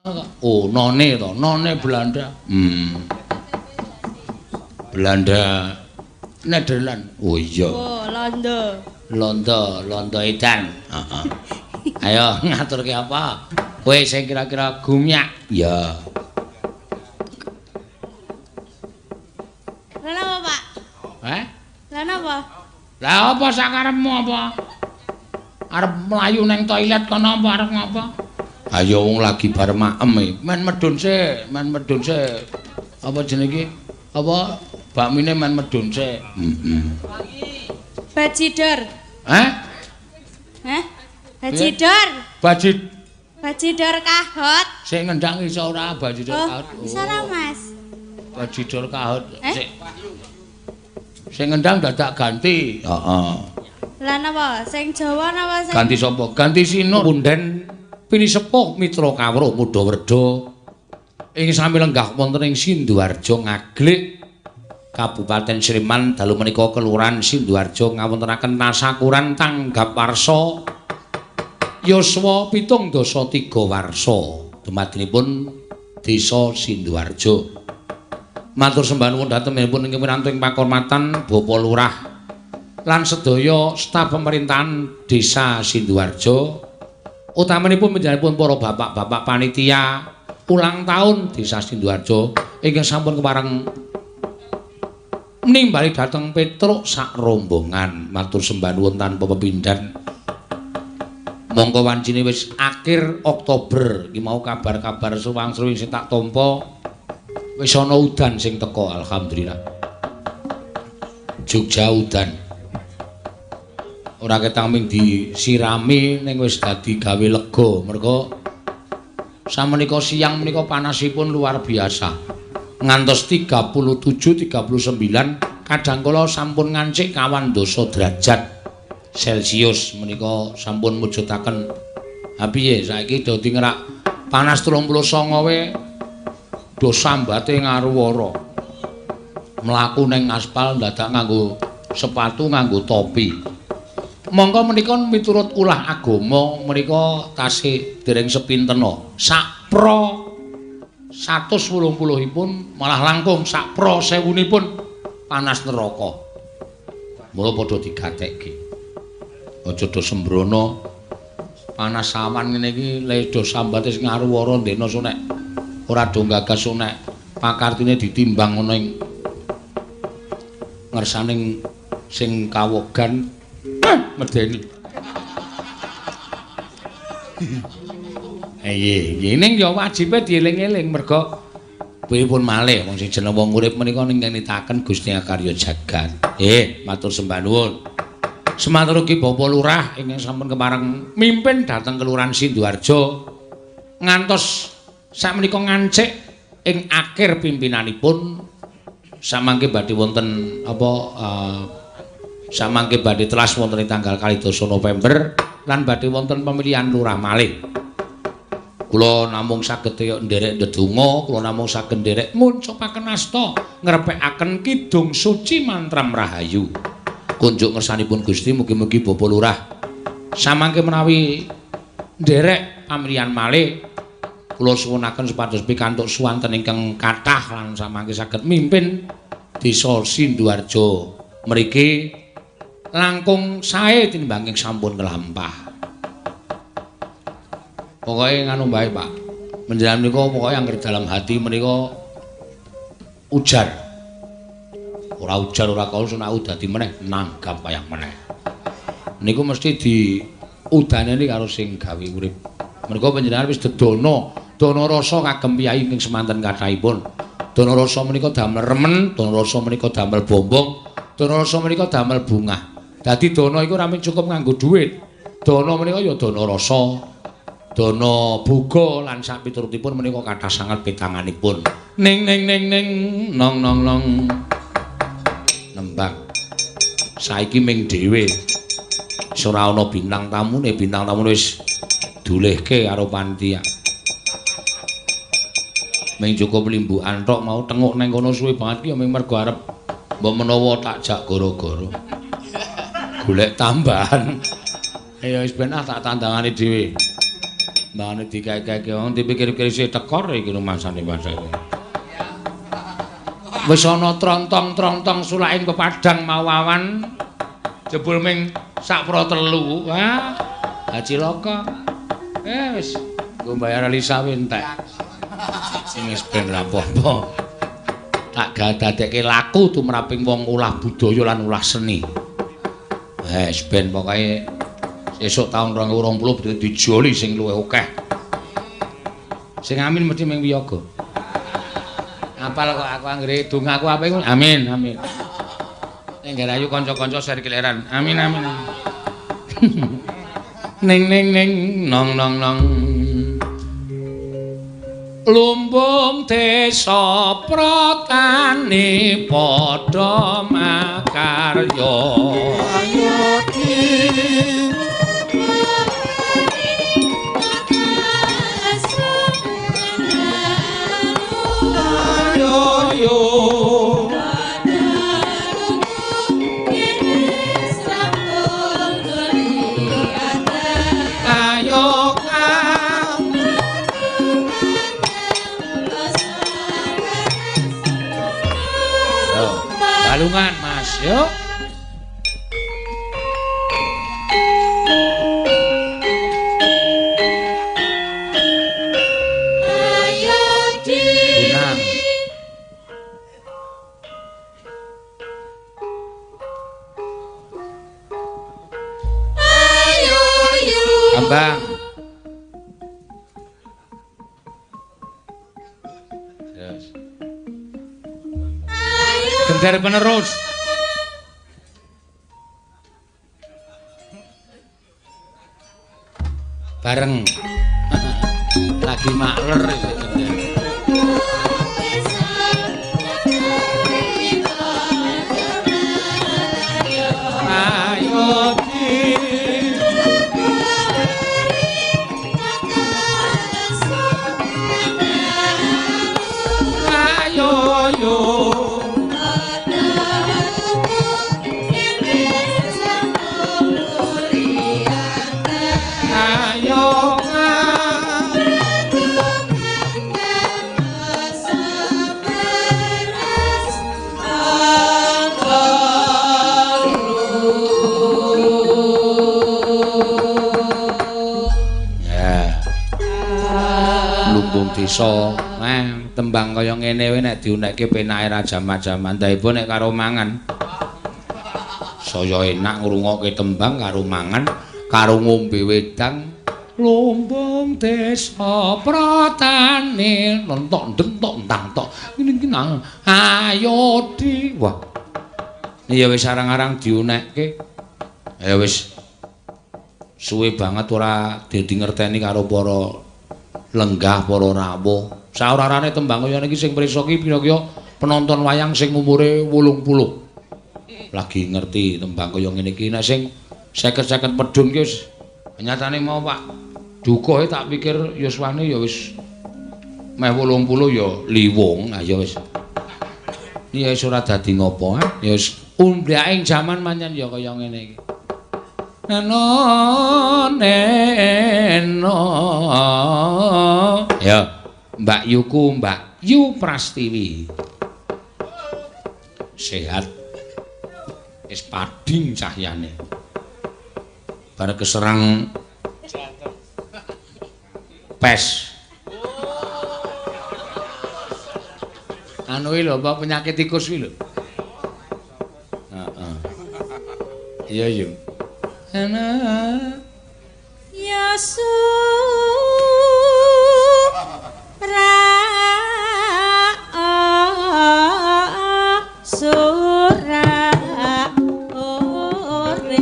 Oh, none to, none Belanda. Belanda Nederland. Oh iya. Oh, Londo. Londo, Londo edan. Heeh. Ayo ngaturke apa? Kowe sing kira-kira gumyak. Ya. Lah napa, Pak? Heh? Lah napa? Lah apa sakarepmu apa? Arep mlayu nang toilet kono apa arep ngapa? Ayo wong lagi bar maem e. Men medun sik, men medun sik. Apa jenenge iki? Apa bakmine men medun sik. Heeh. Bajidor. Heh? Heh? Bajidor. Bajidor kahot. Sik ngendang iso ora bajidor kahot? Iso ora, Mas? Bajidor kahot. Sik. Sing ngendang dadak ganti. Heeh. Lah napa? Sing Jawa napa sing Ganti sapa? Ganti Sinur. Punden pinisepuh mitra kawruh muda werda ing sami lenggah wonten ing Sinduharjo Ngaglik Kabupaten Sleman dalu menika Kelurahan Sinduharjo ngawontenaken tasakuran tanggap warsa yuswa 73 warsa dumadinipun Desa Sinduharjo. Matur sembah nuwun dhateng pun ingkang pirantu ing pakurmatan Bapak Lurah lan sedaya staf pemerintahan Desa Sinduharjo, utamanipun panjenenganipun para bapak-bapak panitia ulang tahun Desa Sinduharjo ingkang sampun kepareng nimbali dhateng Petruk sak rombongan. Matur sembah nuwun tanpa pepindhan. Mongko wancine wis akhir Oktober iki mau kabar-kabar suwang-suwing sing tak tampa wis ana udan sing teka, alhamdulillah. Jogja udan. Ora ketang ming disirami ning wis dadi gawe lega merga samenika siang menika panasipun luar biasa. Ngantos 37 39 kadang kala sampun ngancik kawan dasa derajat Celsius menika sampun mujudaken. Ha piye saiki dadi ngerak panas 39 we do sambate ngaruwara. Mlaku ning aspal dadak nganggo sepatu nganggo topi. Mongko menika miturut ulah agama menika tasih dereng sepintena. Sakpra 180-ipun malah langkung sakpra 1000-nipun panas neraka. Mula padha digatekke. Aja do sembrono panas awan ngene iki le do sambate sing ngaruwara ndena sunek ora do gagas sunek pakartine ditimbang ana ing ngersaning sing kawogan medeni. Iya, ning ya wajibe dieling-eling merga pripun malih wong sing jeneng wong urip menika ning nitaken Gusti Akarya jagat. Matur sembah nuwun. Sematur ugi Bapak Lurah ingkang sampun kepareng mimpin dhateng Kelurahan Sinduharjo ngantos sakmenika ngancik ing akhir pimpinanipun samangke badhe wonten apa samangke badhe telas wonten ing tanggal 22 November lan badhe wonten pemilihan lurah malih. Kula namung saged nderek ndedonga, kula namung saged nderek nguncupaken asta ngrepekaken kidung suci mantram rahayu. Kunjuk ngersanipun Gusti mugi-mugi Bapak Lurah samangke menawi nderek pamilihan malih kula suwunaken supados pikantuk suwanten ingkang kathah lan samangke saged mimpin Desa Sinduharjo mriki langkung sae tinimbang sampun kelampah. Pokoke nganu bae, Pak. Menjelang menika pokoke angger dalam hati menika ujar. Ora ujar ora kaul sun aku dadi meneh nanggap wayang meneh. Niku mesti diudaneni karo sing gawe urip. Merga panjenengan wis dedana, dana rasa kagem piyai ing semanten kathahipun. Dana rasa menika damel remen, dana rasa menika damel bombong, dana rasa menika damel bungah. Dadi dana iku ora mung cukup nganggo dhuwit. Dana menika ya dana rasa, dana boga lan sapiturutipun menika kathah sanget pitanganipun. Ning ning ning ning nong nong nong. Nembang. Saiki ming dhewe. Wis ora ana bintang tamune, bintang tamune wis dulehke karo panitia. Ming cukup limbukan tok mau tenguk nang kono suwe banget ki ya ming mergo arep mbok menawa tak jak gara-gara. Golek tambahan. Ya wis ben ah tak tandangane dhewe. Mbane dikae-kae wong dipikir-pikir isih tekor iki rumasane pasare. Wis ana trontong-trontong sulaking pepadang mau awan jebul ming sak pro telu. Wah, cilaka. Wis, nggo bayar Elisa entek. Sing wis ben ra apa-apa. Tak dadekke laku tumraping wong olah budaya lan olah seni. Wis ben pokoke sesuk taun 2020 dijoli sing luwih akeh. Sing amin mesti ming wiyaga. Apal kok aku anggere dongaku apik ngono. Amin, amin. Ning garayu kanca-kanca ser kileran. Amin, amin. Ning ning ning nong nong nong. Lumbung desa pratani padha makarya. Ayo di yo ayo balungan Mas yuk. Bang. Terus. Gender penerus. Bareng. Lagi makler iki gender. Ayo desa, tembang kaya ngene wae nek diunekke penake ra jaman-jaman. Ndaibo nek karo mangan. Saya enak ngrungokke tembang karo mangan, karo ngombe wedang. Lumbung desa pratane nentok dentok entang tok. Ngene iki nang ayo di. Wah. Ya wis arang-arang diunekke. Ya wis suwe banget ora dadi ngerteni karo para lenggah para rawuh. Saorarane tembang kaya niki sing prisa ki kira-kira penonton wayang sing umure 80. Lagi ngerti tembang kaya ngene iki. Nek sing 50-50 medhun ki wis nyatane mau Pak Dukohe tak pikir yuswane ya wis meh 80 ya liwung. Ah ya wis. Ya wis ora dadi ngopo, ha? Ya wis umbraking jaman pancen ya kaya ngene iki. Neno neno. Ya, Mbak Yuku, Mbak Yu Prastiwi. Sehat. Wis padhing cahyane. Bar keserang pes. Anu iki lho, apa penyakit tikus kuwi lho. Heeh. Iya, iya. Ya sura ore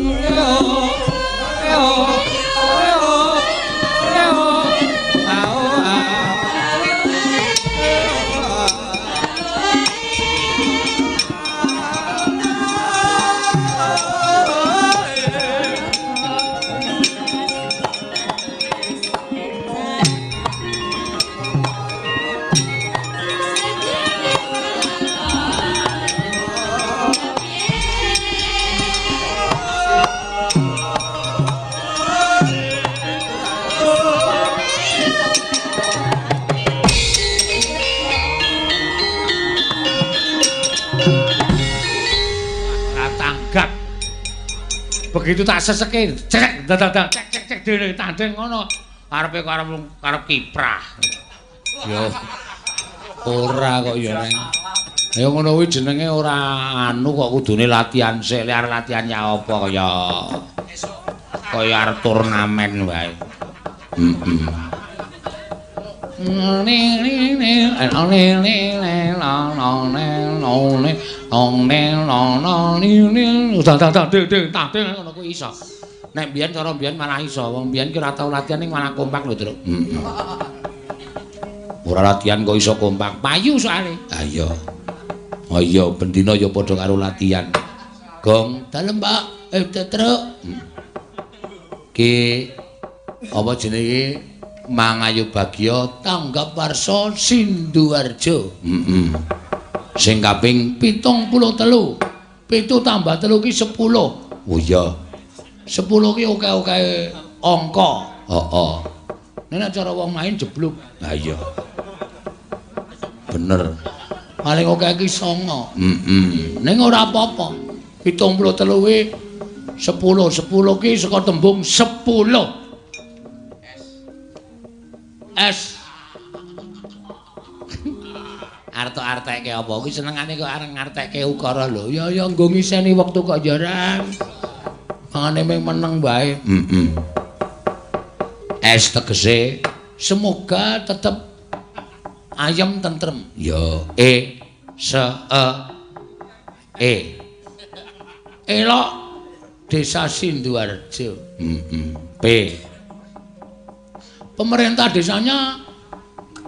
Begitu tak seseke, cek dadang cek cek cek dene tanding ngono. Karepe karep kiprah. Ya ora kok ya Reng. Ya ngono kuwi jenenge ora anu kok kudune latihan sik, lek arep latihan ya apa kaya kaya arep turnamen wae. Heeh. Ngono kuwi iso. Nek biyen cara biyen malah iso, wong biyen ki ora tau latihan ning malah kompak lho, Truk. Heeh. Ora latihan kok iso kompak, payu soalé. Ha iya. Oh iya, bendina ya padha karo latihan. Gong, dalem, Pak. Truk. Ki apa jenenge Mangayu Bagya Tanggap Warsa Sinduwarjo. Heeh. Sing kaping 73. 7 tambah 3 ki 10. Oh iya. 10 ki oke-oke angka. Heeh. Nek cara wong main jeblok. Ha iya. Bener. Paling oke ki 9. Heeh. Ning ora apa-apa. 73 kuwi 10, 10 ki saka tembung 10. S. Arto-arteke apa kuwi senengane kok arep ngartekke ukara lho. Ya ya nggo ngiseni wektu kok ya Reng. Mangane mung meneng wae. Heeh. S tegese semoga tetep ayem tentrem. Ya E S E E. Elok Desa Sinduwarjo. Heeh. P. Pemerintah desanya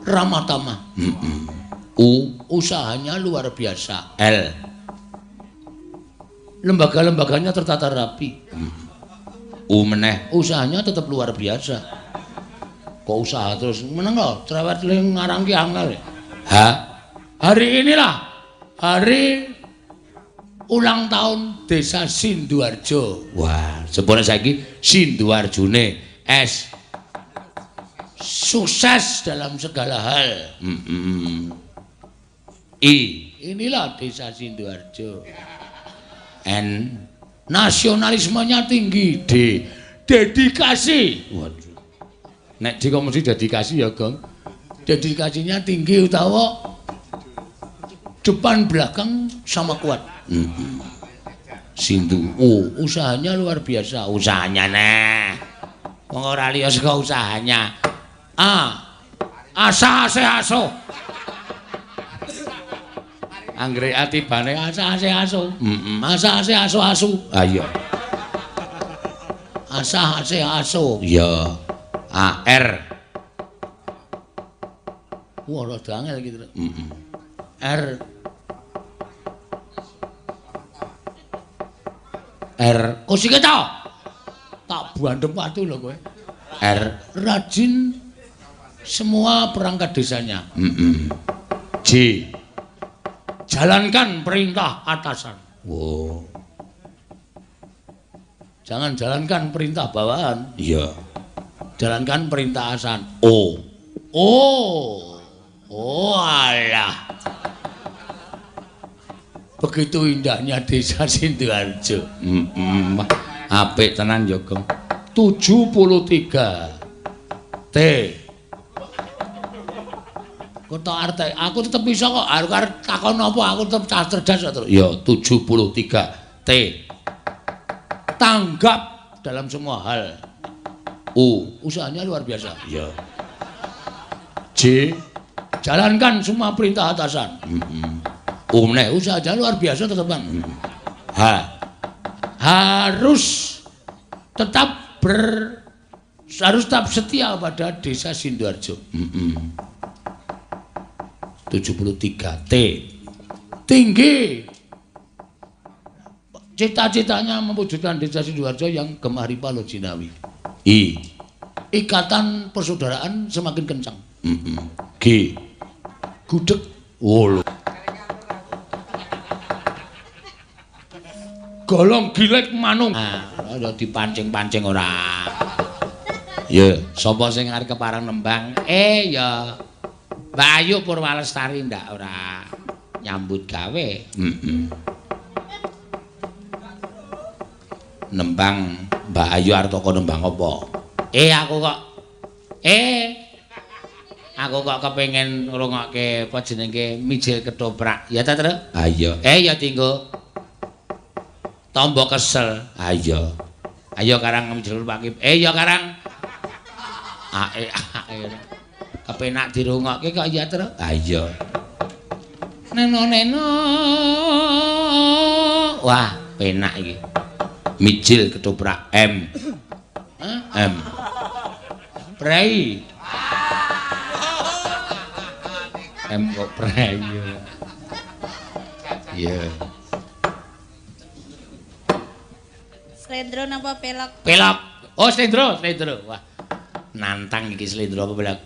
ramah tamah. Heeh. U, usahanya luar biasa. L, lembaga-lembaganya tertata rapi. U meneh, usahanya tetap luar biasa. Kok usaha terus meneng lho, cerewet ling ngarang ki angel. H, hari inilah hari ulang tahun Desa Sinduwarjo. Wah, sepone saiki Sinduwarjone. S, sukses dalam segala hal. I, inilah Desa Sinduwarjo. N, nasionalismenya tinggi. D, dedikasi. Waduh. Nek D kok mesti dedikasi ya, Gong. Dedikasinya tinggi utawa depan belakang sama kuat. Sindu, U, usahanya luar biasa. Usahanya neh. Wong ora liya saka usahanya. A, asa ase aso. Anggere atibane asa ase aso. Heeh, asa ase aso asu. Ha iya. Asa ase aso. Iya. A R. Wah, rada angel iki, Truk. Heeh. R. R. Kosike ta? Tak bandem watu lho kowe. R, rajin semua perangkat desanya. Heeh. J, jalankan perintah atasan. Wow. Jangan jalankan perintah bawahan. Iya. Jalankan perintah atasan. O. O. Oh alah. Begitu indahnya Desa Sinduwarjo. Heeh. Apik tenan ya, Gong. 73. T. Kok tak artek, aku tetep iso kok. Arep takon apa aku tetep cah cerdas kok. Ya 73. T. Tanggap dalam semua hal. U, usahanya luar biasa. Ya. J, jalankan semua perintah atasan. U meneh, usahanya luar biasa tetepan. H, harus tetap harus tetap setia pada Desa Sinduwarjo. 73. T, tinggi cita-citanya mewujudkan Desa Sinduwarjo yang gemah ripah loh jinawi. I, ikatan persaudaraan semakin kencang. G, gudeg. Oh, golong gilek manung. Ah, dipancing-pancing ora. Ya, sapa sing arep kepareng nembang? Ya Mbak Ayu Purwalestari ndak ora nyambut gawe. Heeh. Nembang Mbak Ayu arep teko nembang apa? Aku kok aku kok kepengin ngrungokke apa jenenge mijil ketoprak. Ya ta, Tru? Ha iya. Ya dinggo. Tombo kesel. Ha iya. Ayo karang mijil ketoprak. Ya karang. Ae ae. Kepenak dirungokke kok ya, Tru? Ha iya. Neno neno. Wah, penak iki. Mijil ketoprak M. M. Prei. M kok prei. Iya. Slendro napa pelok? Pelok. Oh, slendro, slendro. Wah. Nantang iki slendro apa pelok?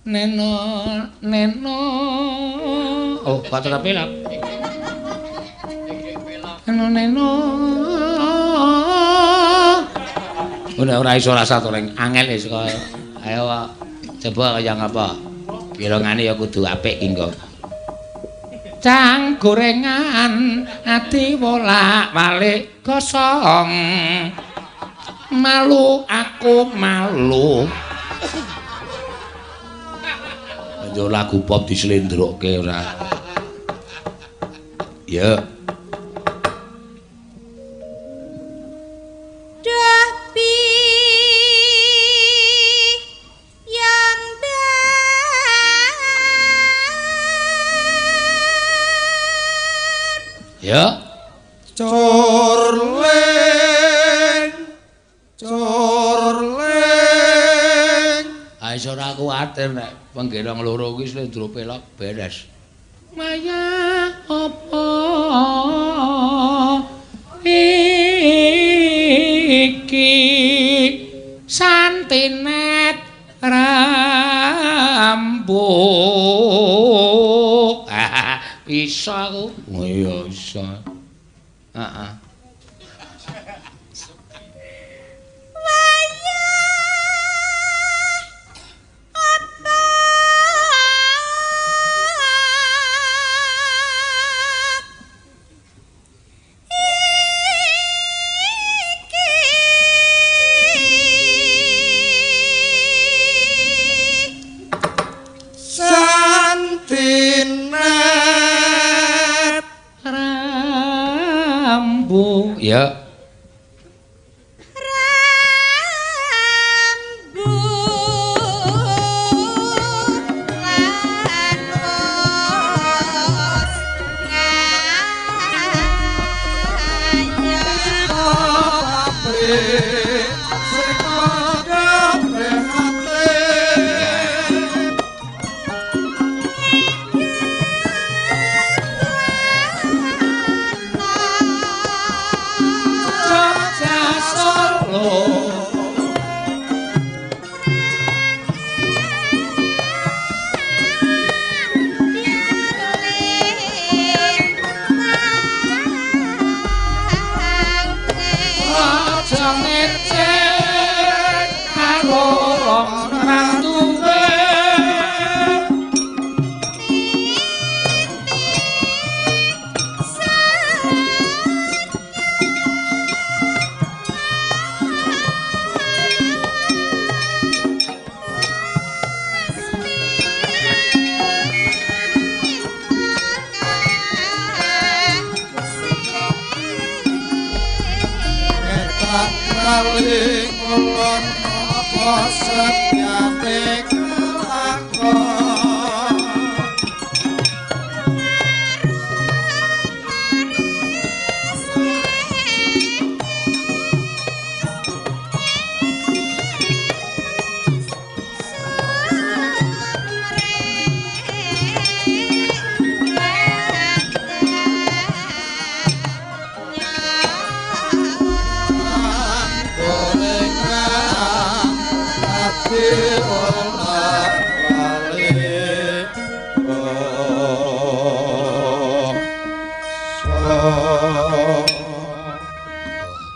Neno, neno. Oh, kok tetep pelok. Neno, neno. Ora iso rasa to ning angel wis kok. Ayo coba kaya ngapa? Pirangane ya kudu apik ki engko. Cang gorengan ati wolak-walik gosong. Malu aku malu. Yo lagu pop dislendrokke ora. Ya. Ya. Corleng, corleng. Ah iso ora kuwatir nek penggerong loro kuwi slendro pelok beres. Maya apa iki santinet rambut. Bisa aku. Oh iya bisa. Heeh. Waya apa iki santinet rambu ya rambu lan wos pabrik sing padha prehate. Jogja Solo. Aja ngecek karo wong ora duwe. Kali kulon apa setyane kelakon.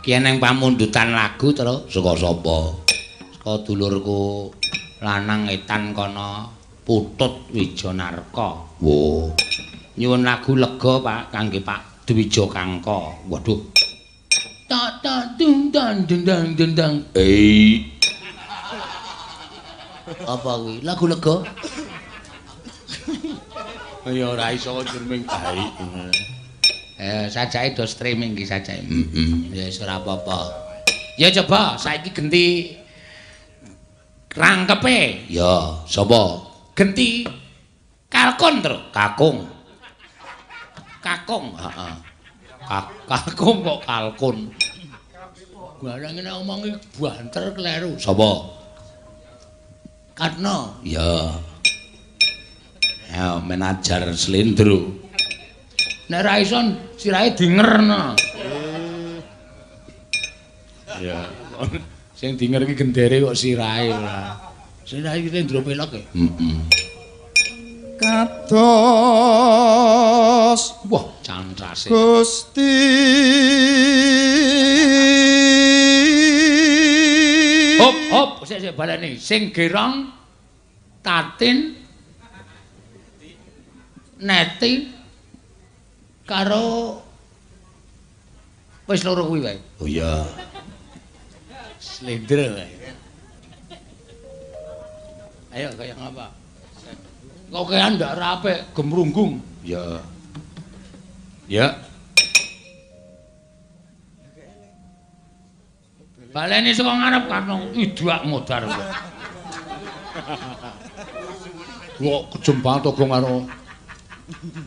Ki eneng pamundutan lagu terus saka sapa? Saka dulurku lanang etan kono Putut Wijanarka. Wo. Nyuwun lagu lega Pak kangge Pak Dwija Kangka. Waduh. Tak tak dung dang dendang dendang. Eh. Apa kuwi? Lagu lega. Ya ora iso streaming baik. Sajake do streaming iki sajake. Heeh. Ya wis ora apa-apa. Ya coba saiki genti rangkepe. Ya, sapa? Genti Kalkon, Tru. Kakung. Kakung, heeh. Kakung kok kalkun. Barang ngene omongi banter kleru. Sapa? Karno. Ya. Ya manajer slendro. Nek ra iso sirahe dingerno. Ya. Sing dinger iki gendere kok sirahe ora. Sirahe iki slendro pelok ya. Heeh. Kados wah cantrase Gusti. Hop hop sik sik baleni sing gerong Tatin Neti karo wis loro kuwi wae. Oh iya. Slendro wae. Ayo kaya ngapa? Kokean ndak rape gemrunggung. Ya. Ya. Baleni saka ngarep karno idak modar kok. Kok kejembang togong karo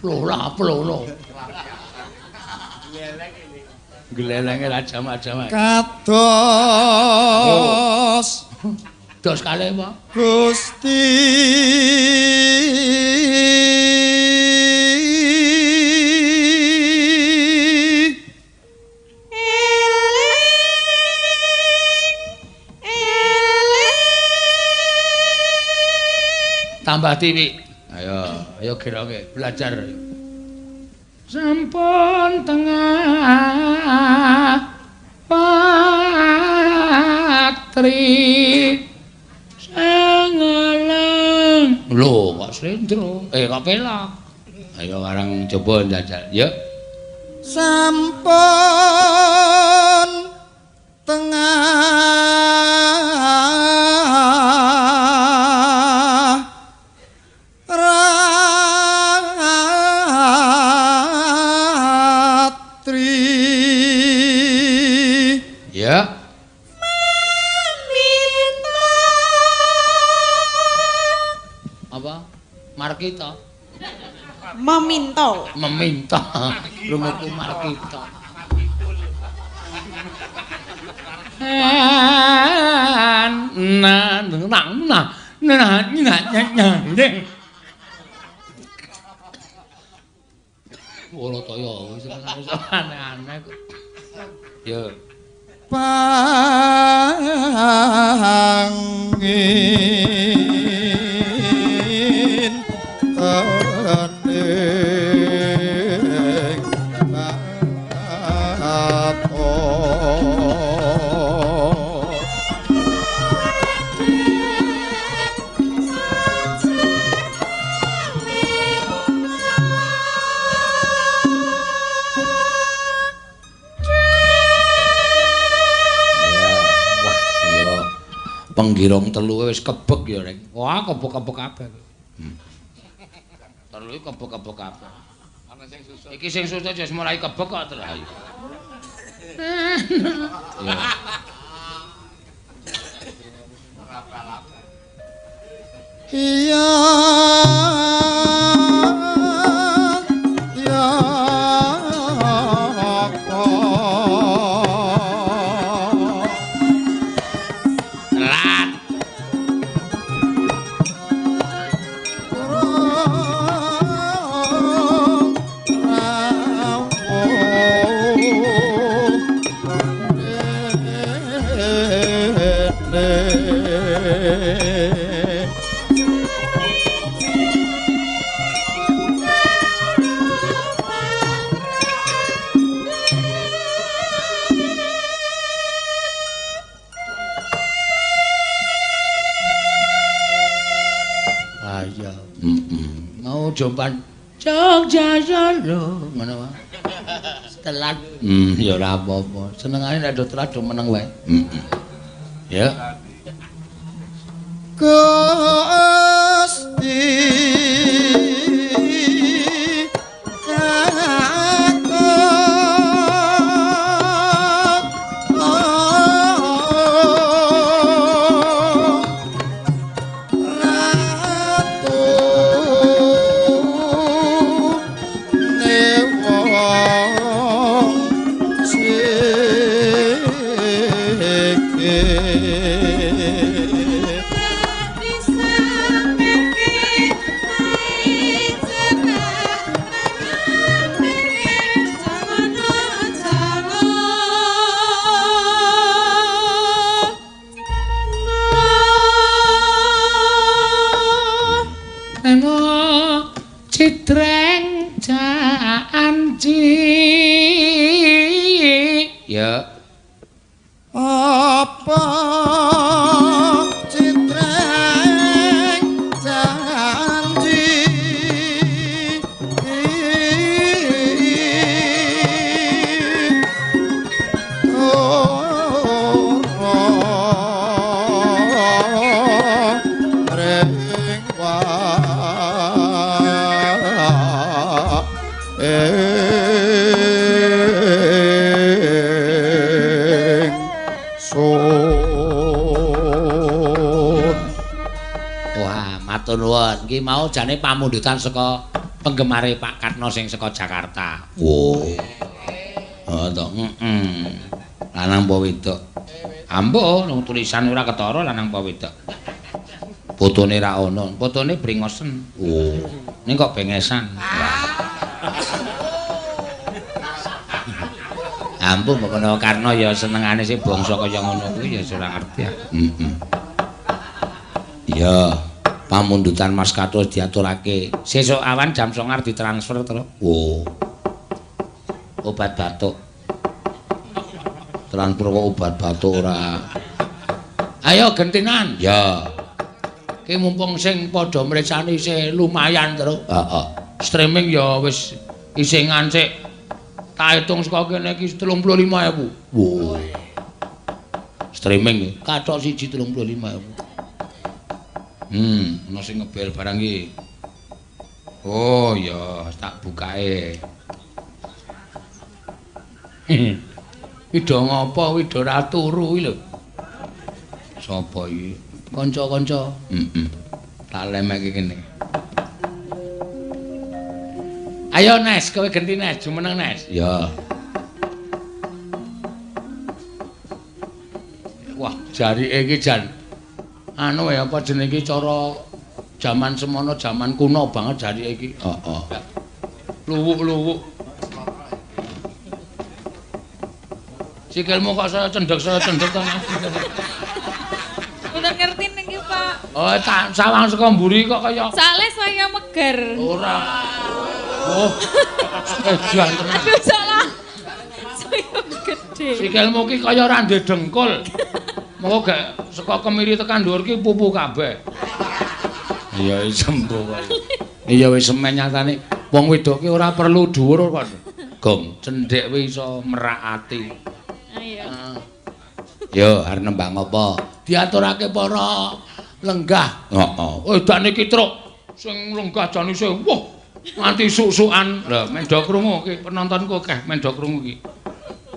plola plolo. Glelenge ra jamak-jamak. Kados dos kalih apa? Gusti. Eling eling. Tambah tiwi. Ayo, ayo geronge belajar. Sampun tengah patri sangalang. Lho, kok slendro? Kok pelok? Ayo arang coba njajal. Ya. Sampun tengah ratri. Ya. Apa? Markita. Meminta. Meminta. Rumaku Markita. Na na na na na na na. Ora to ya wis aneh-aneh kok. Ya. Pangin tening batos. Wah, iya. Penggirong telu wis kebek ya, Reng. Wah, kebek-kebek kabeh. Telu iki kebek-kebek kabeh. Ana sing susut. Iki sing susut wis mulai kebek kok terus. Ayo. Ya. Iya. Ya. Telat. Ayo. Mau jompan Jogja Solo ngono wae. Telat. Ya ora apa-apa. Senengane nek do telat do meneng wae. Heeh. Ya. Gusti Cidreng janji. Ya. Apa cidreng janji Nuwun. Iki mau jane pamundutan saka penggemare Pak Karno sing saka Jakarta. Wo. Oh to, heeh. Lanang apa wedok? Ambo nang tulisan ora ketara lanang apa wedok. Fotone ra ono, fotone brengosen. Wo. Ning kok bengesan. Ampun pokoke Karno ya senengane sing bangsa kaya ngono kuwi ya ora ngerti aku. Heeh. Iya. Pamundutan Mas Kato diaturake. Sesuk awan jam 09.00 ditransfer to. Wo. Obat batuk. Transfer kok obat batuk ora. Ayo gentinan. Ya. Ki mumpung sing padha mresani isih lumayan to. Heeh. Streaming ya wis isih ngancik. Tak hitung saka kene iki 35.000. Wo. Streaming kathok siji 35.000. Ana sing ngebel barang iki. Oh ya, tak bukae. Iki do ngopo kuwi do ora turu iki lho. Sapa iki? Kanca-kanca. Heeh. Tak lemekke kene. Ayo Nes, kowe genti Nes, jumeneng Nes. Ya. Wah, jarike iki jan anu ya apa jenenge iki cara jaman semono jaman kuno banget jarike iki. Heeh. Luwuk-luwuk. Sikilmu kok saya cendhek to Mas. Mboten ngerti niki, Pak. Oh, tak sawang saka mburi kok kaya soale saya meger. Ora. Oh. Edan tenan. Aduh, salah. Saya gede. Sikilmu ki kaya ora ndek dengkul. Monggo gak saka kemiri tekan dhuwur ki pupu kabeh. Iya wis sembuh wae. Iya wis semen nyatane wong wedok ki ora perlu dhuwur kok. Gong cendhek kuwi iso merak ati. Iya. Yo arep nembang apa? Diaturake para lenggah. Heeh. Wedane ki truk sing lenggah jan isih wah nganti suk-sukan. Lah mendo krungu ki penontonku akeh mendo krungu ki.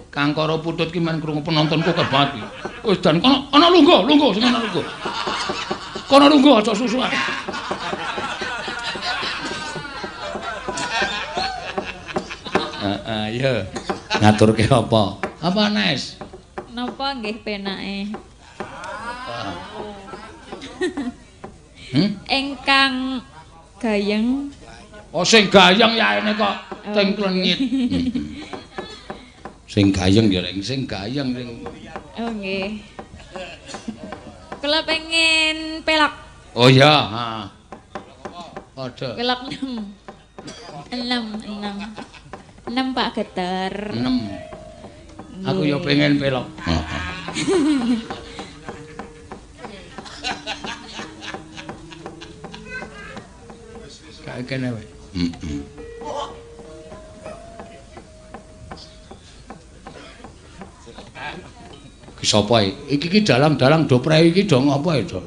Kangkara putut ki men krungu penontonku akeh banget ki. Wis dan kono ana lungguh, lungguh sing ana lungguh. Kono lungguh aja susukan. Heeh, iya. Ngaturke apa? Apa Nes? Napa nggih penake? Ingkang gayeng. Oh sing gayeng yaene kok teng klenyit. Sing gayeng ya reng sing gayeng sing. Oh nggih. Kula pengen pelok. Oh iya, heeh. Padha. Pelok 6. 6 6. 6 Pak Geter. 6. Aku ya pengen pelok. Heeh. Kayak kene wae. Heeh. Ki sapa iki? Iki ki dalang-dalang do prei iki do ngopo e, Do?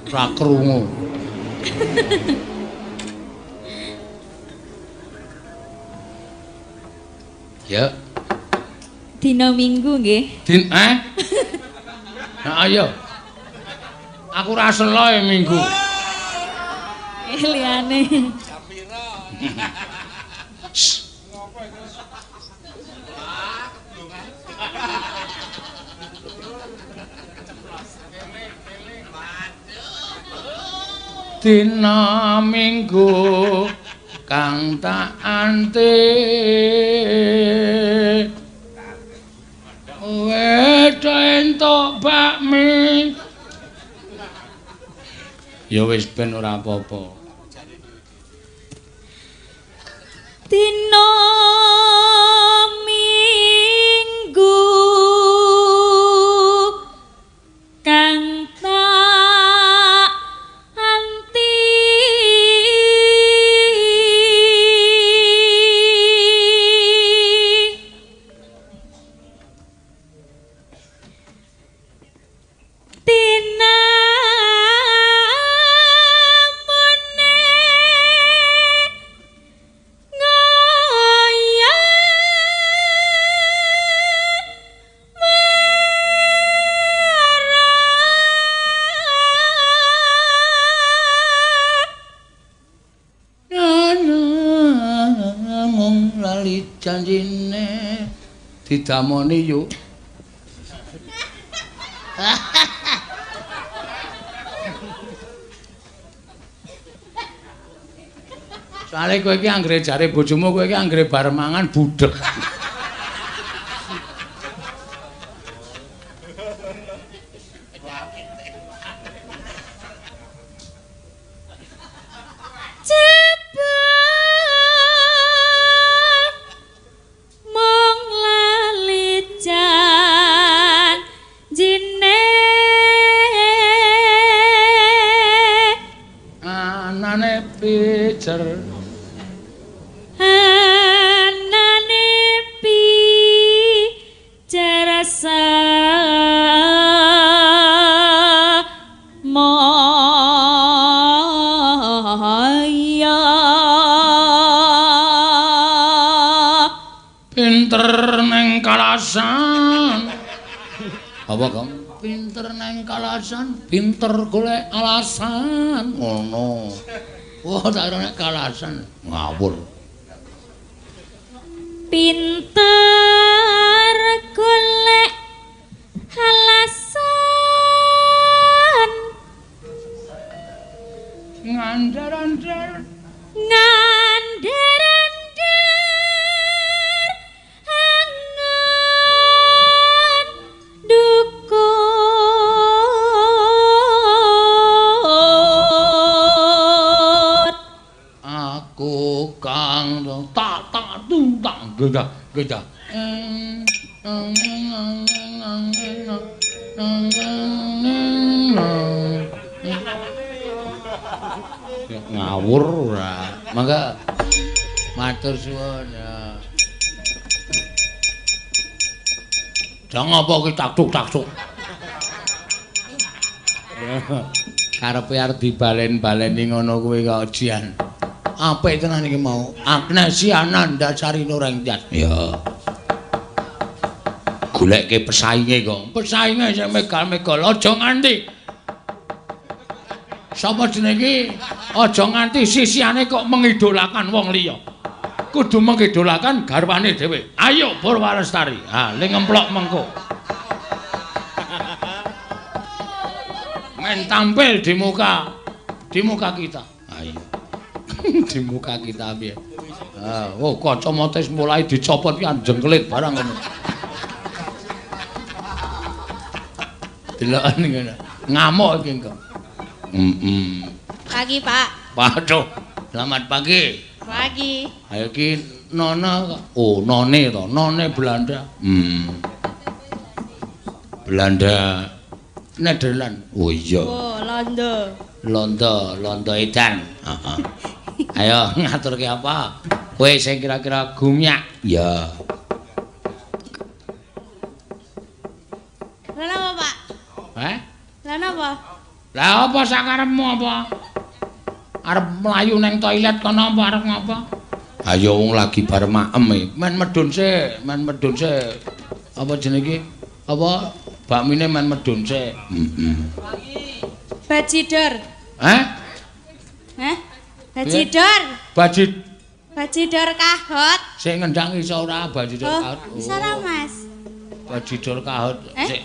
Ra krungu. Ya. Dina Minggu nggih. Din eh? Nah, ayo. Aku ora selo e Minggu. Liyane. Dina Minggu kang tak anti wedo entuk bakmi. Ya wis ben ora apa-apa. Dina Minggu kang tak anti Janjine didamoni yuk. Soale kowe iki anggere jare bojomu kowe iki anggere bar mangan budheg. Anane pijer samaya pinter neng kalasan. Apa kamu? Pinter neng kalasan, pinter golek alasan. Ngono. Wah, tak kira nek kalasan ngawur. Pinter golek alasan. Ngandar-andar. Ngandar-andar angan dukun. Aku kang tak tak tung tak gedah gedah. Ngawur ora. Mangga matur suwun ya. Jangan apa ki taktuk-taktuk. Karepe arep dibalen-baleni ngono kuwi kok jian. Apik tenan iki mau. Agnesia Nandasari Nurengtyas. Ya. Goleke pesainge kok. Pesainge sing megal-megal aja nganti. Sapa jenenge iki? Aja nganti sisihane kok mengidolakan wong liya. Kudu mengidolakan garwane dhewe. Ayo Purwalestari. Ha, le ngemplok mengko. Men tampil di muka kita. Ayo. Di muka kita piye. Ah, oh kacamata wis mulai dicopot ki jengkelit barang ngono. Deloken ngono. Ngamuk iki engko. Pagi, Pak. Waduh, selamat pagi. Pagi. Ayo iki Nona. Oh, none to, none Belanda. Belanda. Nederland. Oh iya. Oh, Londo. Londo, Londo edan. Heeh. Ayo ngaturke apa? Kowe sing kira-kira gumyak. Ya. Lah napa, Pak? Heh? Lah napa? Lah apa sakarepmu apa? Arep mlayu nang toilet kono apa arep ngapa? Ayo wong lagi bar maem e. Men medun sik, men medun sik. Apa jenenge iki? Apa bakmine men medun sik. Heeh. Bajidor. Hah? Hah? Bajidor. Bajidor kahot. Sik ngendang iso ora bajidor kahot? Iso ora, Mas? Bajidor kahot. Sik.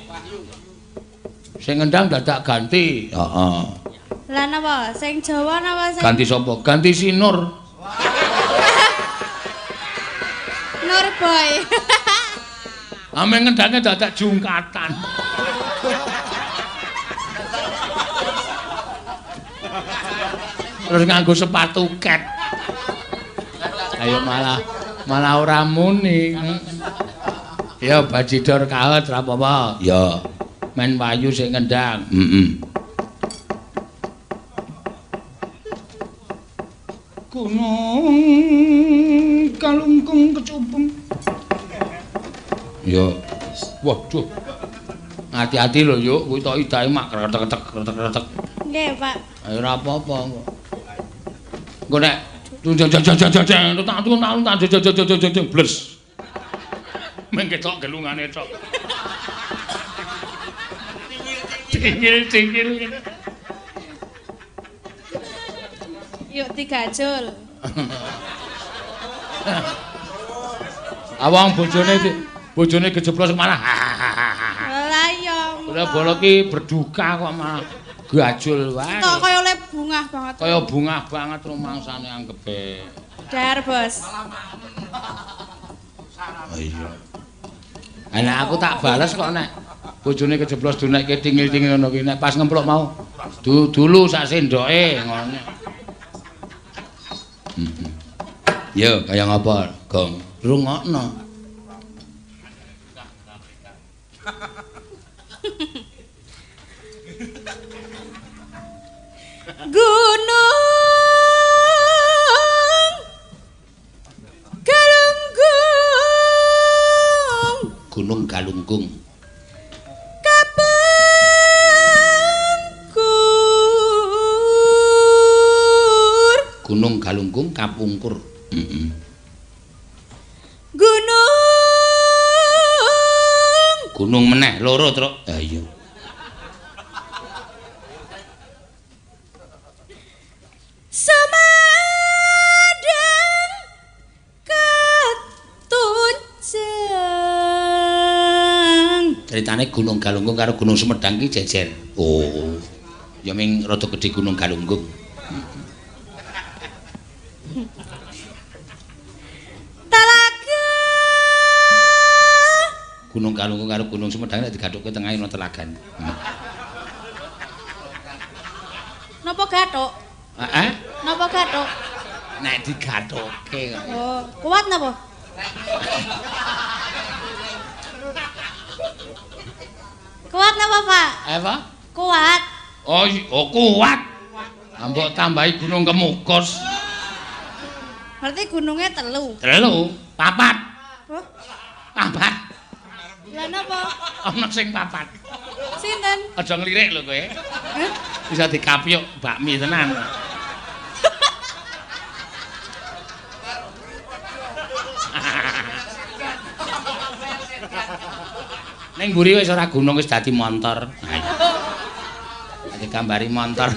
Sing ngendang dadak ganti. Heeh. Lah napa? Sing Jawa napa sing Ganti sapa? Ganti Sinur. Nur Boy. Ame ngendange dadak jungkatan. Terus nganggo sepatu ket. Ayo malah ora muni. Ya bajidor kahot ora apa-apa. Ya. Men wayu sing ngendang. Heeh. Gunung Kalungkung kecubung. Ya. Waduh. Hati-hati lho, yuk. Kuwi tok idahe mak kretek-kretek. Nggih, Pak. Ayo ora apa-apa kok. Engko nek jajajajajajaj tak tak bles. Meng ketok gelungane tok. Cingil-cingil. Yuk digajul. Awang bojone kejeblos malah. Lah iya. Ora bolo ki berduka kok malah gajul wae. Kok kaya oleh bungah banget. Kaya bungah banget rumangsane anggepe. Dar, Bos. Oh iya. Nek aku tak bales kok nek bojone kejeblos dunekke tingil-tingil ngono ki nek pas ngempluk mau dulu sak sendoke ngono. Yo kaya ngapa, Gong? Rungokno. Gunung Galunggung. Gunung Galunggung. Kapungkur. Gunung Galunggung kapungkur. Heeh. Gunung. Gunung meneh loro, Truk. Ha iya. Sumedang ketunjang. Ceritane Gunung Galunggung karo Gunung Sumedang ki jejer. Oh. Ya ming rada gedhe Gunung Galunggung. Talaga. Gunung Galunggung karo Gunung Sumedang nek digathukke tengahe ana telagan. Napa gathuk? Heeh. Napa gathuk? Nek digathukke kok. Oh, kuat napa? Kuat napa, Pak? Apa? Kuat. Oh, oh kuat. Mbok tambahi Gunung Kemukus. Berarti gunungnya telu. Telu, papat. Oh. Papat. Lah napa? Ana sing papat. Sinten? Aja nglirik lho kowe. Bisa dikapyuk bakmi tenan. Ning mburi wis ora gunung wis dadi montor. Digambari montor.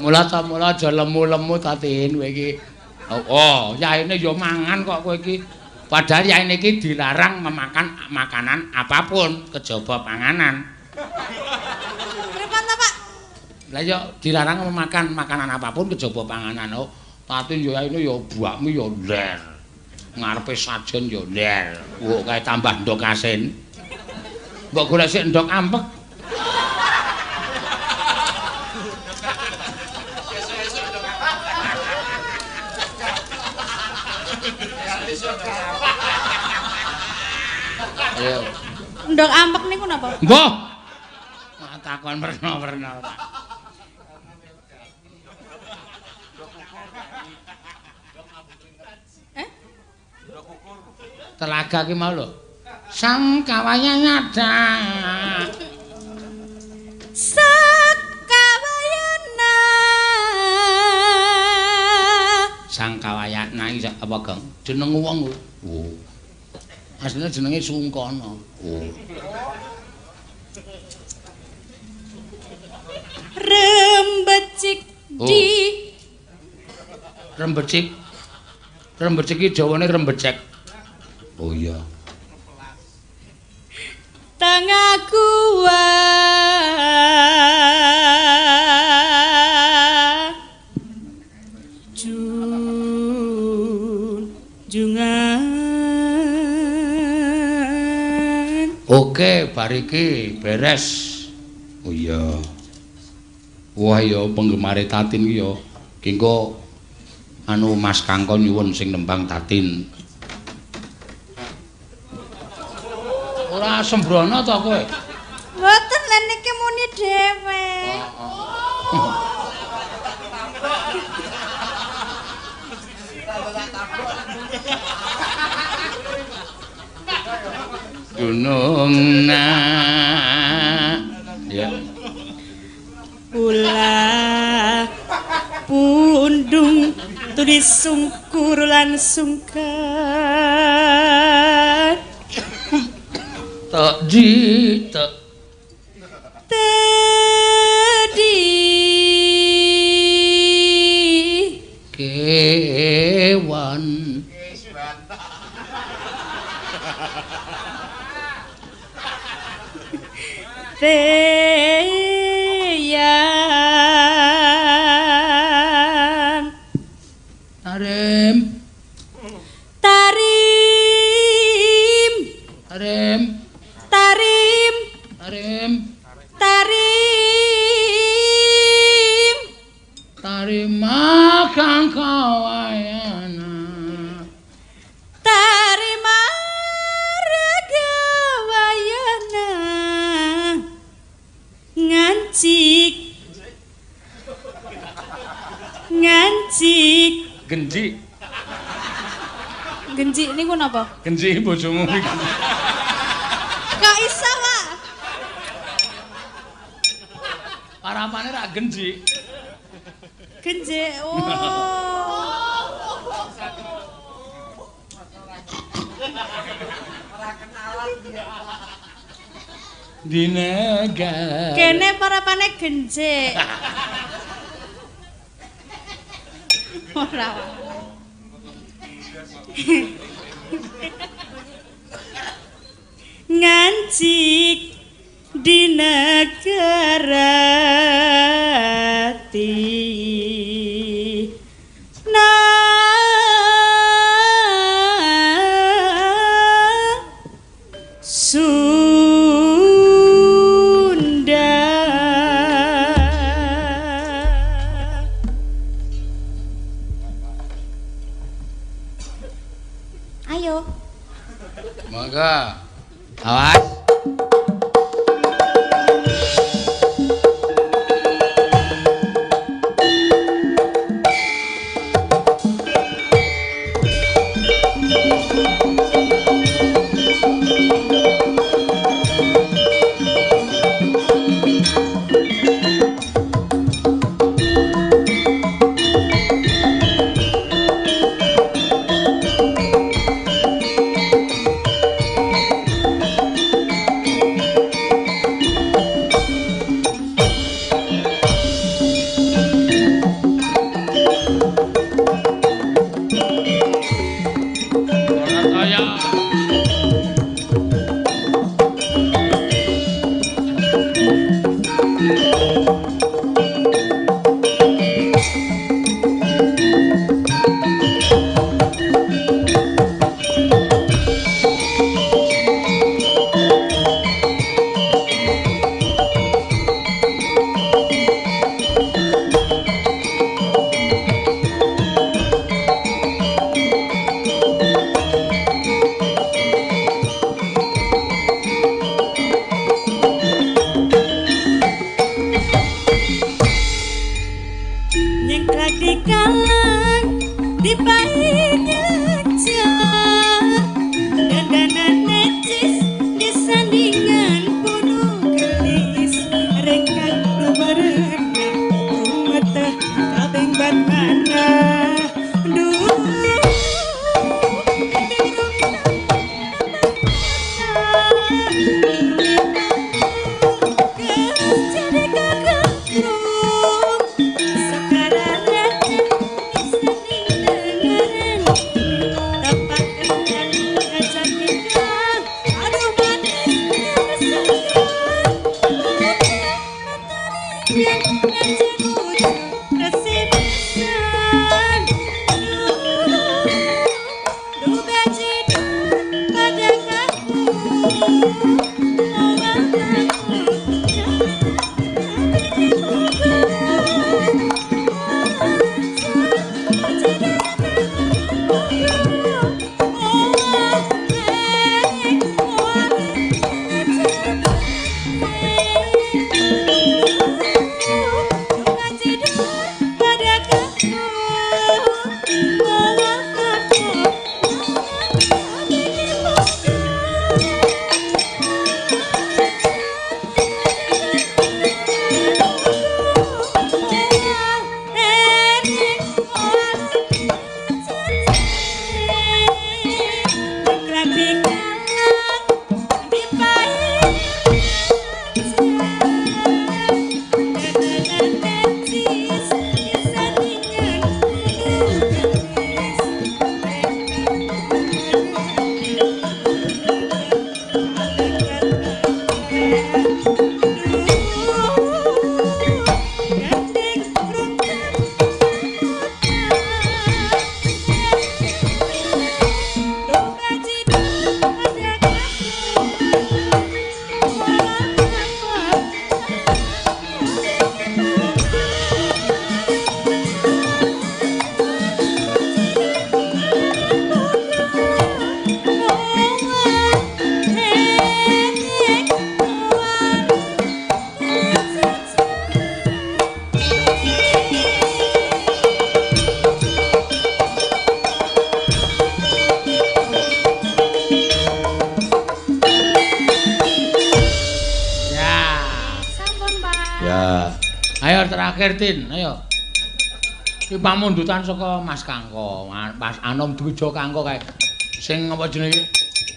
Mula ta mula aja lemu-lemu ta Tin kowe iki. Oh, yaene ya mangan kok kowe iki. Padahal yaene iki dilarang memakan makanan apapun kejaba panganan. Pripun ta, Pak? Lah ya dilarang memakan makanan apapun kejaba panganan. Oh, Tatin ya yaene ya bakmi ya ler. Ngarepe sajen ya ler. Kok kae tambah ndok asin. Mbok golek sik ndok ampek. Ayo, Ndok ampek niku napa? Mbah. Takon werna-werna ora. Eh? Telaga ki mau lho. Sang kawayana. Sang kawayana. Sang kawayana iki apa, Gong? Jeneng wong. Oh. Asline jenenge Sungkana. Oh. Rembecik di Rembecik. Rembecik iki jawane rembecek. Oh iya. Tengah gua. Junjungan. Oke, bar iki beres. Oh iya. Wah ya penggemare Tatin ki ya. Ki engko anu Mas Kangko nyuwun sing nembang Tatin. Ora sembrono to kowe? Mboten, lha niki muni dhewe. Gunung na. Ya. Ulah pundung tuli sungkur lan sungkan. Tek di tek tedi kewan. Teyang tarim tarim tarim tarim tarim tarim tarima kang kawayana tarima ragawayana ngancik ngancik genji genji niku napa? Genji bojomu iki. Kok iso, Pak? Parapane rak genji. Genji. Oh. Ora kenalan dia. Dinegar. Kene parapane genji. Ora. Ngancik di negara Tina Sunda. Ayo. Monggo. Awas. Terakhir Tin, ayo. Iki pamundutan saka Mas Kangko, Mas Anom Dwijo Kangko kae. Sing apa jenenge?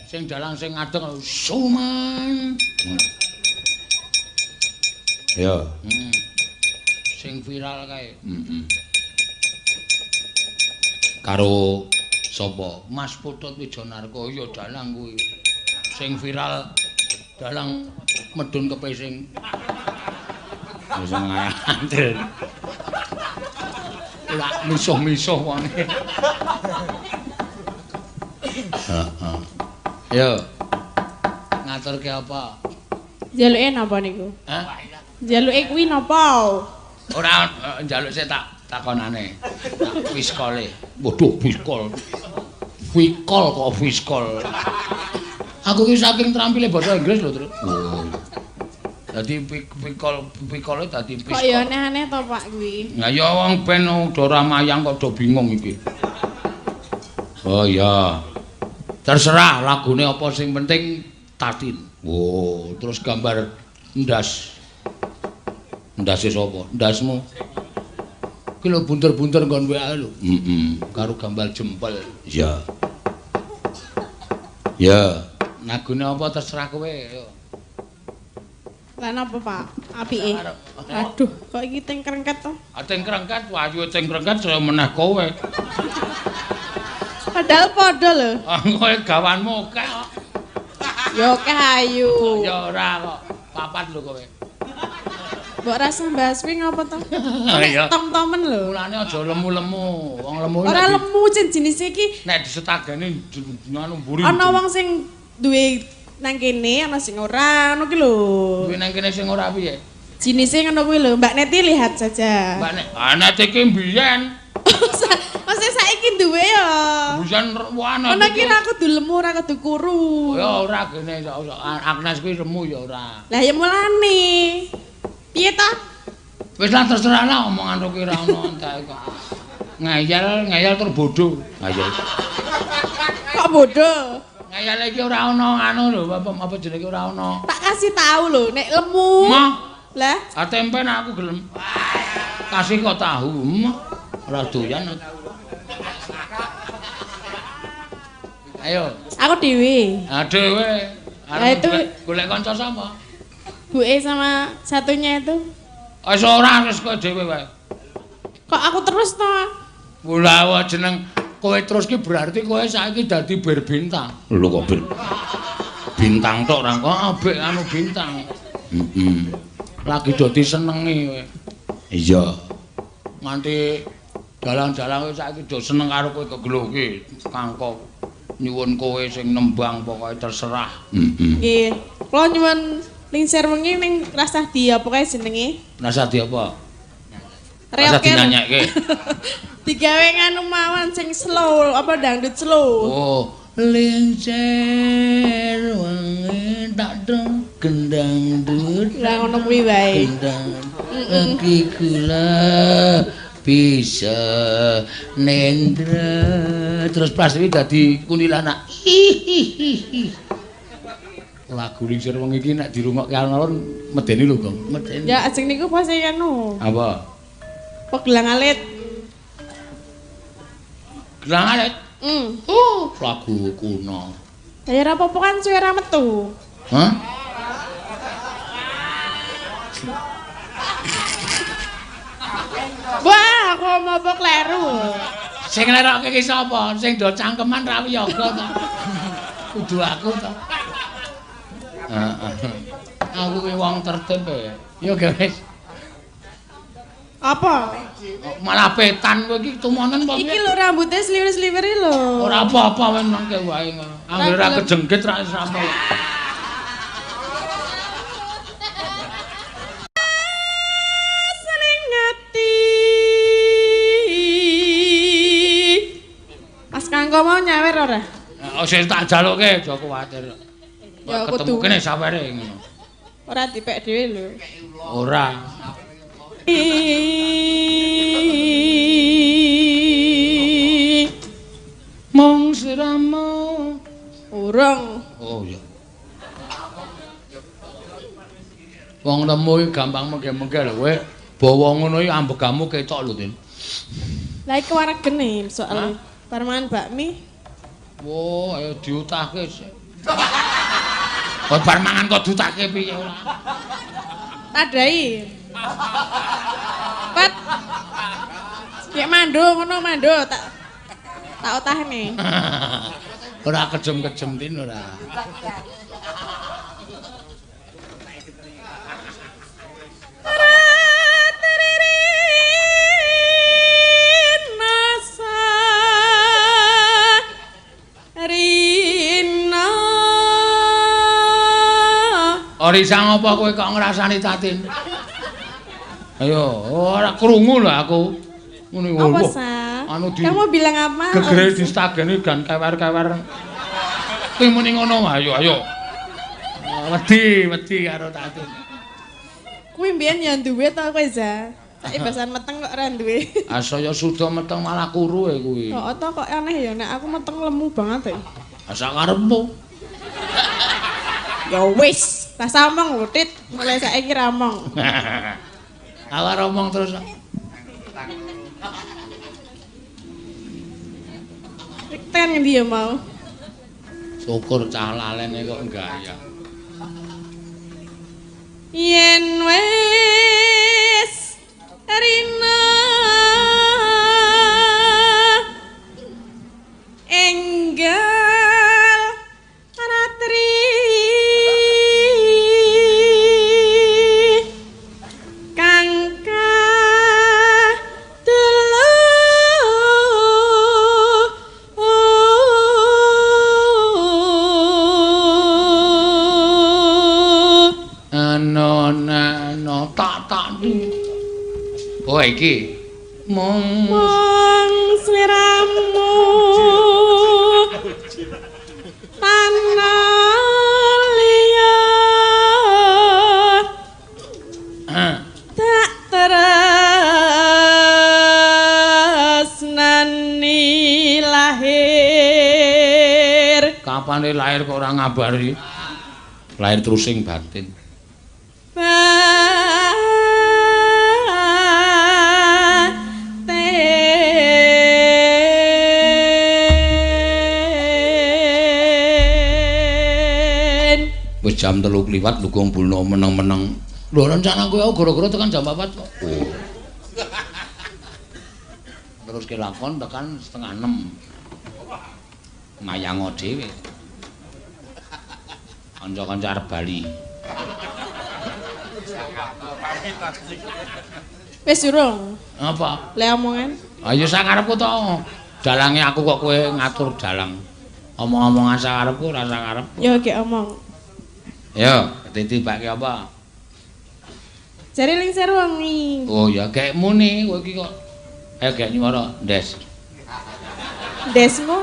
Sing dalang sing ngadeg Suman. Ayo. Sing viral kae. Heeh. Karo sapa? Mas Putut Wijonarko ya dalang kuwi. Sing viral dalang medun kepesing. Wis ngandel. Lak misuh-misuh wonge. Heeh. Yo. Ngaturke apa? Njaluke napa niku? Hah? Njaluke kuwi napa? Ora njaluk sik tak takonane. Tak fiskole. Waduh, fiskol. Fikol kok fiskol. Aku ki saking trampile basa Inggris lho, Tru. Oh. Dadi pikol pikole dadi piskol. Kok ya aneh-aneh to Pak kuwi. Lah ya wong ben ora mayang kok do bingung iki. Oh iya. Terserah lagune apa sing penting Tatin. Oh, terus gambar ndas. Ndase sapa? Ndasmu. Ki lho bunter-bunter nggon WA lho. Heeh, karo gambar jempol. Iya. Ya, lagune apa terserah kowe ayo. Lah napa Pak? Apike. Aduh, kok iki teng krengket to? Ah teng krengket, wayu teng krengket saya meneh kowe. Padahal padha lho. Ah kowe gawanmu akeh kok. Ya akeh ayu. Ya ora kok. Papat lho kowe. Mbok rasa bahas kuwi ngapa to? Iya. Tom-tomen lho. Mulane aja lemu-lemu. Wong lemu ora lemu jen jenise iki. Nek disetagane anu mburi. Ana wong sing duwe nang kene ana sing ora ngono ki lho. Duwe nang kene sing ora piye? Jinise ngono kuwi lho, Mbak Neti lihat saja. Mbak Neti, ah Neti ki mbiyen. Masa saiki duwe ya. Mbiyen wana. Ana ki ora kudu lemu, ora kudu kuru. Ya ora gene Agnes kuwi lemu ya ora. Lah ya mulane. Piye ta? Wis lah terserah lah omongan kok ora ono entek kok. Ngeyel, ngeyel tur bodho. Ngeyel. Kok bodho? Ngeyel iki ora ono anu lho, apa jenenge ora ono. Tak kasih tahu lho, nek lemu. Mah. Lah, ah tempe nek aku gelem. Kasih kok tahu, mah. Ora doyan. Ayo. Aku dhewe. Ah dhewe. Arep golek kanca sapa? Buke sama satunya itu. Wis ora wis kowe dhewe wae. Kok aku terus to? Lah jeneng kowe terus ki berarti kowe saiki dadi bir bintang. Lho kok bir bintang tok ora kok abek anu bintang. Heeh. Lagi do disenengi kowe. Iya. Nganti dalang-dalang kowe saiki do seneng karo kowe kegelo ki kangko nyuwun kowe sing nembang pokoke terserah. Heeh. Nggih. Kula nyuwun lingsir wengi ning rasah di apa kae jenenge? Rasah di apa? Rasah dinyanyekke. Digawe nganu mawon sing slow, apa dangdut slow. Oh, lingsir wengi tak dong gendang dut. Lah ngono kuwi wae. Gendang iki gula bisa nendra. Terus pasti dadi kuntilanak. Lagu lingsir wengi iki nek dirungokke alon-alon medeni lho, Gong. Medeni. Ya ajeng niku pasti anu. Apa? Pegelang alit. Gelang alit? Lagu kuno. Ya ora apa-apa kan suwe ra metu. Hah? Wah, aku ngomong apa kleru. Sing nglerokke ki sapa? Sing do cangkeman ra wiyaga to. Kudu aku to. Heeh. Aku ki wong tertib e. Yo guys. Apa? Malah petan kowe iki tumonen apa piye? Iki lho rambutnya sliwer-sliweri lho. Ora apa-apa wis mangke wae ngono. Anggere ra kejengkit ra wis rampung. Seneng ati. Mas Kangko mau nyawer ora? Oh sing tak jaluke aja kuwatir. Ya ketemu kene sawere ngono. Ora dipek dhewe lho. Ora. Mung siramu urung. Oh iya. Wong lemu iki gampang mengge-mengge lho kowe. Bawa ngono iki ambegamu ketok lho, Tin. Lah iki waregene soal bar mangan bakmi. Wo, ayo diutahke. Kok bar mangan kok diutahke piye ora? Tadai. Pat. Kayak mando ngono mando tak otahne. Ora kejem-kejem Tin ora. Ora isa ngopo kowe kok ngrasani Tatin? Ayo, ora krungu lho aku. Ngono iku. Apa sa? Anu di Kamu bilang apa? Gegere distageni gan kewer-kewer. Kuwi muni ngono, ayo ayo. Wedi, wedi karo Tatin. Kuwi mbiyen ya duwe to kowe, Za? Saiki basan meteng kok ora duwe. Ah saya suda meteng malah kuru e kuwi. Kok to kok aneh ya nek aku meteng lemu banget e. Ah sak karepmu. Ya wis, rasa omong lho, Tit. Mulai saiki ra omong. Awak omong terus. Tekan ngendi ya mau? Syukur cah lalene kok gaya. Yen wis rina enggal ratri kang kadulu ano nano tak tak oh iki mong mong sliramu tanah liya tak tresnani lahir. Kapane lahir kok ora ngabari? Lahir terusing batin. Batin. Wis jam 3 kliwat lho kumpulno meneng-meneng. Lho rencanaku aku gara-gara tekan jam 4 kok. Oh. Terus kelakon tekan 5:30. Mayango dhewe. Kanca-kanca arep bali. Wis durung. Apa? Le omongan. Ayo sakarepku to. Dalange aku kok kowe ngatur dalang. Omong-omongan sakarepku ora sakarepku. Yo gek omong. Yo, ditibake apa? Jare lingsir wengi. Oh ya gek muni kowe iki kok. Ayo gek nyuwara, Ndes. Ndesmu.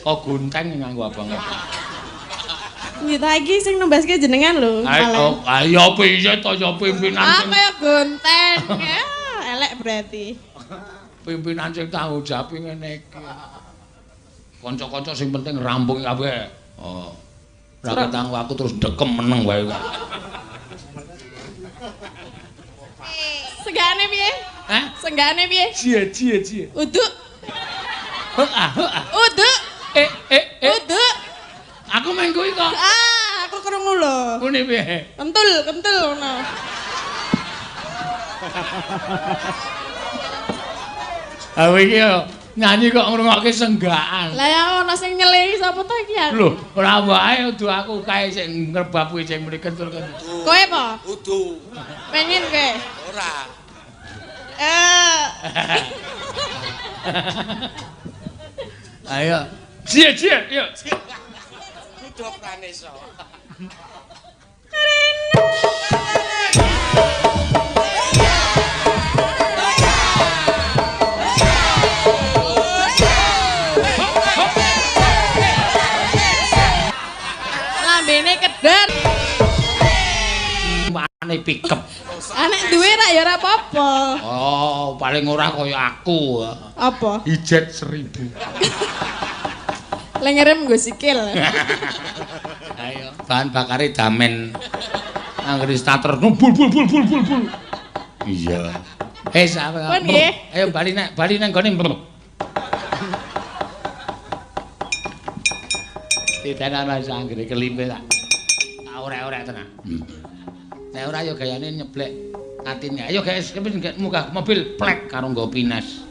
Kok gunteng nganggo abang. Nggih ta iki sing numbaske jenengan lho. Ayo, ayo piye to ya pimpinan. Ah kaya gunteng. Elek berarti. Pimpinan sing tanggung jawab ngene iki. Kanca-kanca sing penting rampung kabeh. Oh. Ora ketang aku terus dekem meneng wae kok. Senggane piye? Hah? Senggane piye? Cie cie cie. Uduk. Heeh, heeh. Uduk. Eh eh eh. Uduk. Aku main kuwi kok. Ah, aku krungu lho. Ngene piye? Kentul, kentul ngono. Ah iki yo nyanyi kok ngrungokke senggaan. Lah ya ana sing nyelih sapa to iki ya? Lho, ora wae udu aku kae sing ngrebab kuwi sing muni kentul-kentul. Kowe apa? Udu. Pengen kowe? Ora. Eh. Ayo. Cie cie, yo. Kudu pranesa. Lambene kedar. Mane pikep. Anek duwe ra ya ora apa-apa. Oh, paling ora kaya aku. Apa? Ijet 1000. Lengerem nggo sikil. Ayo, bahan bakare damen. Anggere starter bul bul bul bul bul bul. Iya. Eh, sampe. Ayo bali nek, bali nang gone. Titenan wis anggere kelimpe tak. Tak orek-orek tenan. Nek ora ya gayane nyeblek atine. Ayo guys, munggah mobil plek karo nggo pines.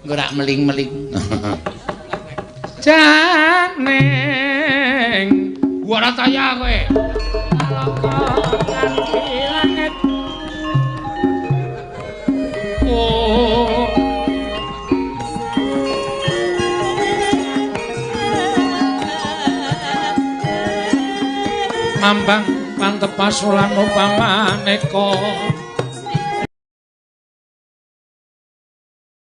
Ora meling-meling. Janing ora taya kowe. Alaka kanthi langit. Oh. Mambang pantep pasulan upamaneka.